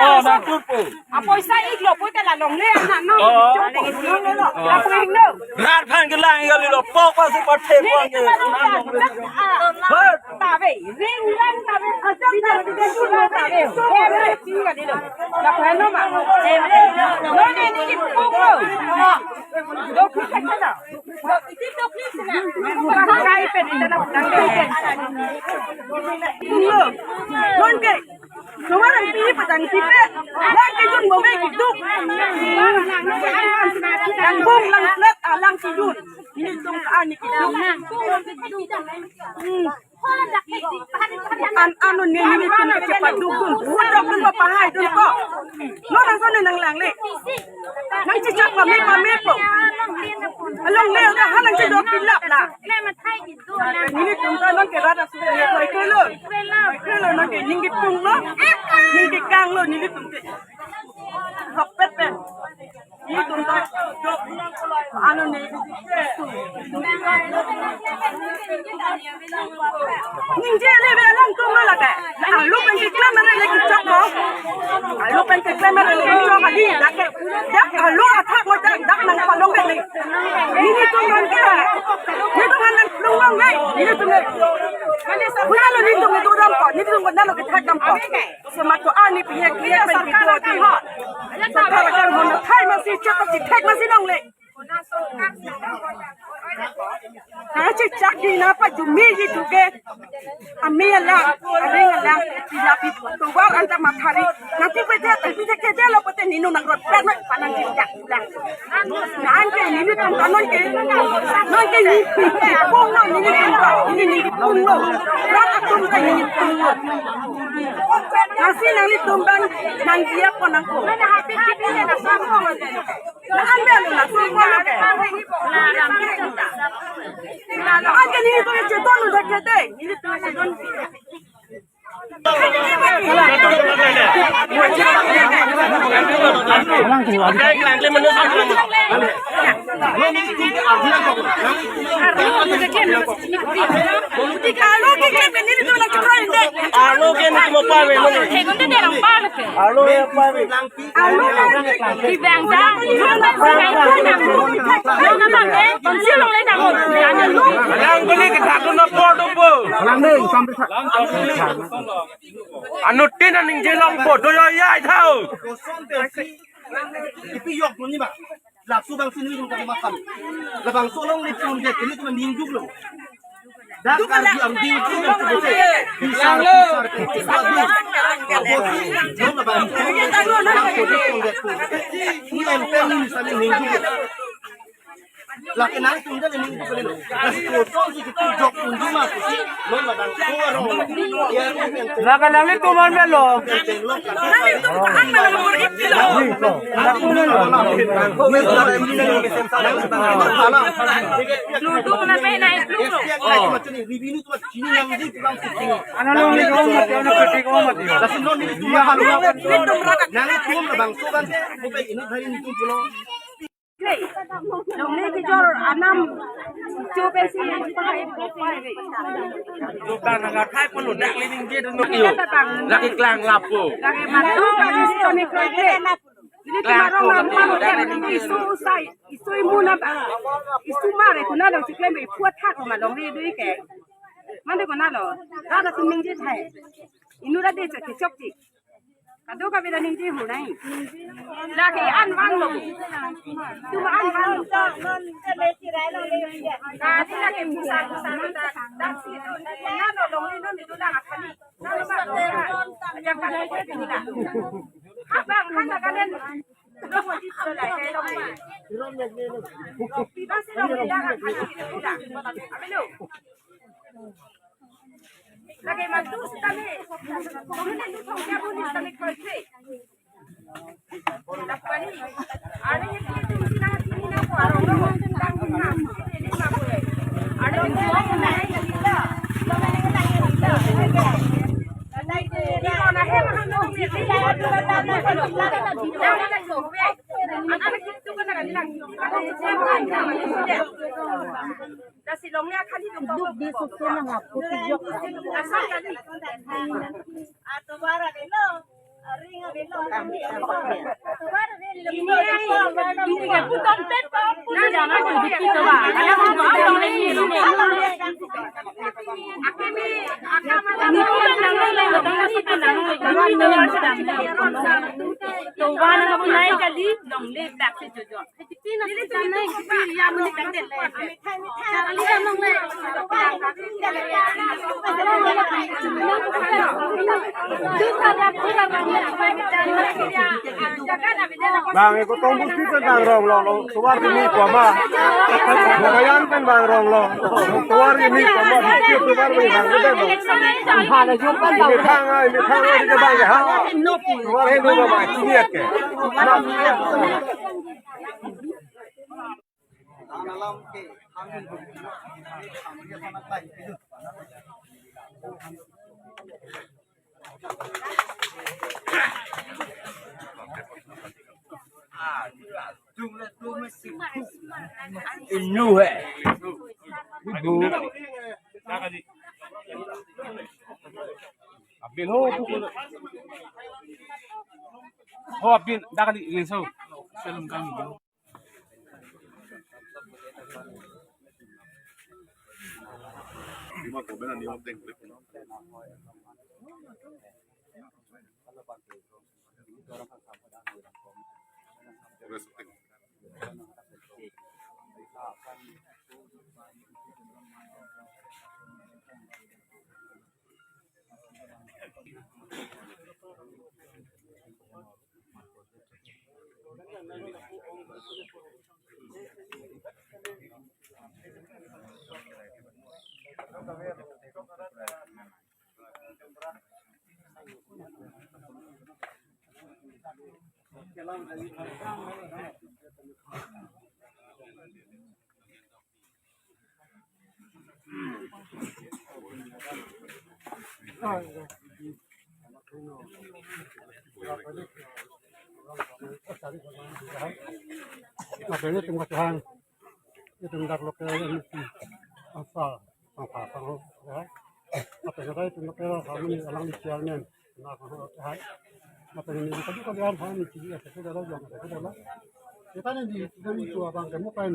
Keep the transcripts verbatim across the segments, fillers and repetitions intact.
Oh, nang turpo. Apoisa iklo pute la longle anak no. Oh. Apo iklo. Rat aphan kelang iklo pok pasi pathe pon ke. Tabe, ring ring tabe. Tabe. Everything ka dilo. La ko no ma. No ne ne ki pok. Do put ka na. Kai pe dita na putang de. Non ke. Cuma nangpi patang pipe. Lang kejun bome kiduk. Lang bung lang flat alang kejun. Nelitum ka ani kiduk. Hmm. An anu ne nelitum ke cepat dukun. Buat dukun apa hai dun ko. Non asal ne nanglang le. Nangchechak pame pame po. Alongle udah ha nangchedok pilap la. Nelitum ta non ke rada sudah ne koi kelo. Koi kelo non ke ninggi pung lo. Ninggi kang lo nelitum ke. Hok pet pen. Nelitum ta. Anu ne. Ningje le be alangtum lo lake. Alu pen keklem mare le kechok ko. Alu pen keklem mare le kechok adi. Lake. Dak alu athak mo dak dak nangpalong ke le. Nelitum nang ke. Nelitum nang lung lung le. Nelitum le. Bukan lo nelitum le dodam ko. Nelitum ko nalo kethak dam ko. Semato ani piye piye pen kedo di. Sarkar akan mo na thai masi chak si thek masi nong le. Nangchechak di na pajumi ji tuke. Ami alang, aring alang, pilapi tovar anta mathari. Nanti pete, pete kede lo pete ninu nang rot pet na panang chechak pulang. Nang ke nelitum ka non ke, non ke ni, pung lo nelitum ka, neli neli pung lo. Rat atum ka neli pung lo. Nasi nanglitum ban nang dia ko nang ko. Nang ambil na so ko lo ke. Nang ke nelitum cheton udah kete, nelitum cheton. Alo ke ni mo pa ve lo. Alo ya pa ve. Alo na. Di bang ta. Alo na bang ke. Konsi long le ta mo. Yang beli ke satu na po do po. Lang deh, sampai sa- Anuttin aning jelong bodo yo ya ithau. Koson pensi ipi yok duni ma. Laso bangsi nelitum kami makan. Labangso along nelitum je nelitum ningjuk lo. Dak Karbi Anglong nelitum ningjuk lo. Bisar bisar kecil lo. Labangso nelitum ningjuk lo. Ini M P ini misalnya ningjuk lo. Lake nangtum dak ningjuk kali lo. Lasi koson si kepijok unjuma si non labangso arong. Lake nanglitum an lo. Nanglitum ko an malam murid kilo. Lutung na pe na ipluk lo. Ribinu tu chini yang di pulang sitting. Ano lo ni ko mati, ano peti ko mati. Lasi non nelitum mahal. Nangtum labangso kan. Bukan ini hari nelitum pulang. Longle kejor anam chupe si. Chupe na thai polo dak le ningje dun yo. Lake klang lapu. Lake matu kami si kami kroite. Ini klang kemarin lapu, lapu dak le ningje isu dun. Usai, isu imu na ba. Isu mare kuna lo chiklem ipuat thak ma longle dui ke. Mande kuna lo. Rada tu ningje thai. Inu rade chok chok ti. Kado ka beda ningje hu nai. Lake an van lo. Tuma an van lo. Kati lake musa musa ta. Dasi tu na no long ni no ni tu na kali. Na no ba lo. Yang kali ko tu na. Abang kan na kalen. Lo mo di tu la ke lo ma. Pi ba si lo ni da kali tu na. Abelo. Lake matu sitame. Kami ni tu thong ya bu ni sitame koi koi. Lapani. Are ni tu tu sina tu ni na ko arong arong. Tang na. Ini ma ko. Are ni tu na ya kita. Ni ko na he ma no ni. Lasi longle akhali dum. Duk di susu na ngapu tijok. Asal kali. Bang, eko tong bus kita bang rong lo, lo, tovar ke mi koma. Bukayan pen bang rong lo, tovar ke mi koma, tovar ke mi bang, udah lo. Ini thang, ah, ini thang, ah, ini ke bang, ha. Tovar ke mi koma, sini ya ke. Innu hai. Abin ho, ho abin, dak di, ini so. Film kami. Nah, ini tunggu Tuhan. Itu dak loke M P. Apa? Apa? Apa? Ya. Apa yang ada itu loke kami alang di chairman. Nah, apa? Apa ini tadi kalian kami sih ya sudah lah, yang sudah lah. Kita ini di sini itu abang kamu kan.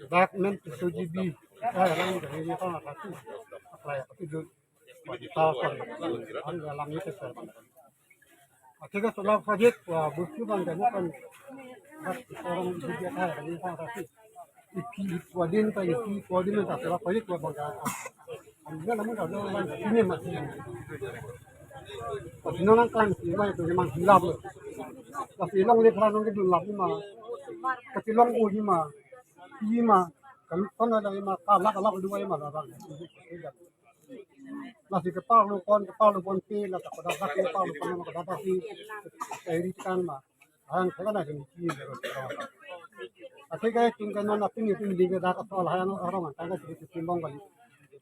Dak men tujuh G B. Ah, alang di sini kan apa sih? Apa ya? Apa itu? Tahu kan? Alang itu saya. Akhirnya setelah project, wah, busu bang, dan kan, orang juga, ah, ini kan pasti. Iki, iki, wadin, kan, iki, iki, wadin, kan, setelah project, wah, bang, kan. Anda namun kalau orang sini masih. Pas nonang kan, sini mah itu memang hilap loh. Pas hilang, dia pernah nongki dulu lap lima. Ketilong, oh, lima. Lima. Kalau kan ada lima, kalak, kalak, dua lima, lah, bang. Lasi kepaklo pon, kepaklo ponpe, la ta kodak dak kepaklo pon, kodak dak si, kairi kan ma. Ang kala na jeng ki. Ate kai tung kan non apin ni pin ding dak asol hayang arong tangka si timbang kali.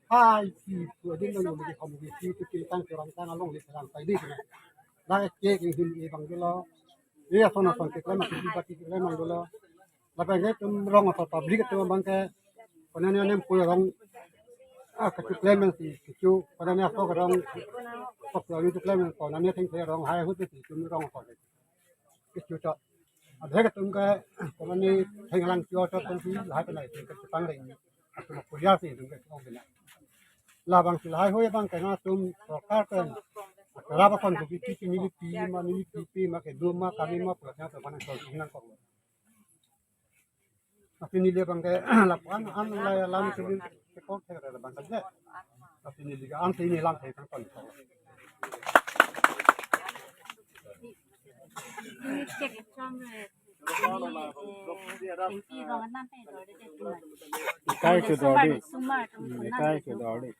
Hai si tu adin nang ni kamu si tu kin tang kurang tang along ni tang pai di. Dak ke kin hin e bang dolo. Iya, sono son ke klemang, kisi bati klemang dolo. Lapen ke tum rong asor public tum bang ke, konane nem pu rong, ah, kaciklemang si, kichu, konane asor rong, sok rong itu klemang, konane theng se rong, hai hut si, tum rong asor. Kichu chot. Abhe ke tum ke, konane theng lang chu chot tum si, lahai penai, tum ke chepang reng. Atum kuliah si, tum ke chepang reng. Labang si lahai hoi bang ke na tum, sorkar pen, raba kon ke pipi, nelipi ma, nelipi pi ma, kedun ma, kami ma, pulang nya, teman yang sol, nang kok. Tapi neli bang ke lapuan an lai alam sibin kekok ke ada bang ke. Tapi neli ke an sini lang ke kan kon. Ikai ke dori. Hmm, ikai ke dori.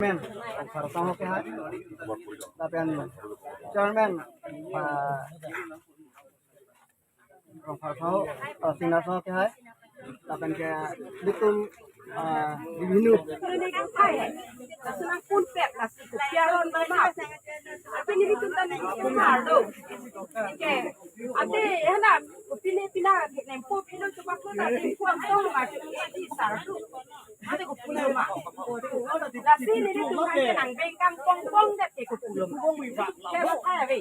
Men, Rongphar asong ke hai. Lapen chairman, ah, Rongphar asong, ah, senior asong ke hai. Lapen ke ilitum, ah, bibhinu. Lason nangpunpet, lasi kopi aron ma. Lapen ilitum ta nangkemar do. Ke, ante, hena, pine pina, nempo pino chupak lo, ta nempo ang tong ma, ati sar tu. Ante kopi lo ma. Lasi nelitum nang, nangbeng kangpong pong det ke kopi lo ma. Ke lo kaya ve.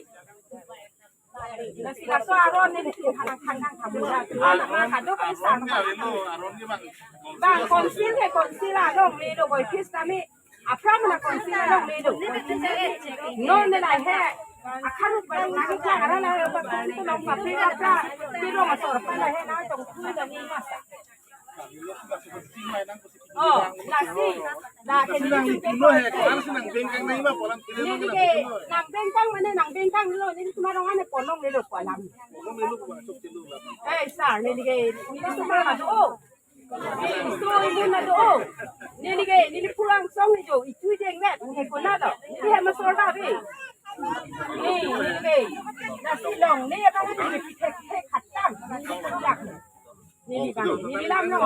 Lasi laso aron nelitum hanang hanang kamu la. Ma kado kali sar ma. Bang council ke council along le lo boy kis kami. Apram na council along le lo. Non ne la he. Akhan ba nang ka ara la ba council along pa pe apra. Pero masor pa la he na tong kui la ni masa. Oh, lasi, la ke nelitum pino he, kan si nangbeng kang nai ma polam kiri neli ke, nangbeng kang mane nangbeng kang lo, nelitum arong ane ponong le lo ko alam. Eh, sar, neli ke, nelitum ma do. Nelitum imun ma do. Neli ke, neli pulang song jo, itu jeng net, ke kona do. Neli he masor da be. Neli, neli ke, lasi long, neli abang neli ke, ke, ke, khatam. Neli bang, neli lam lo.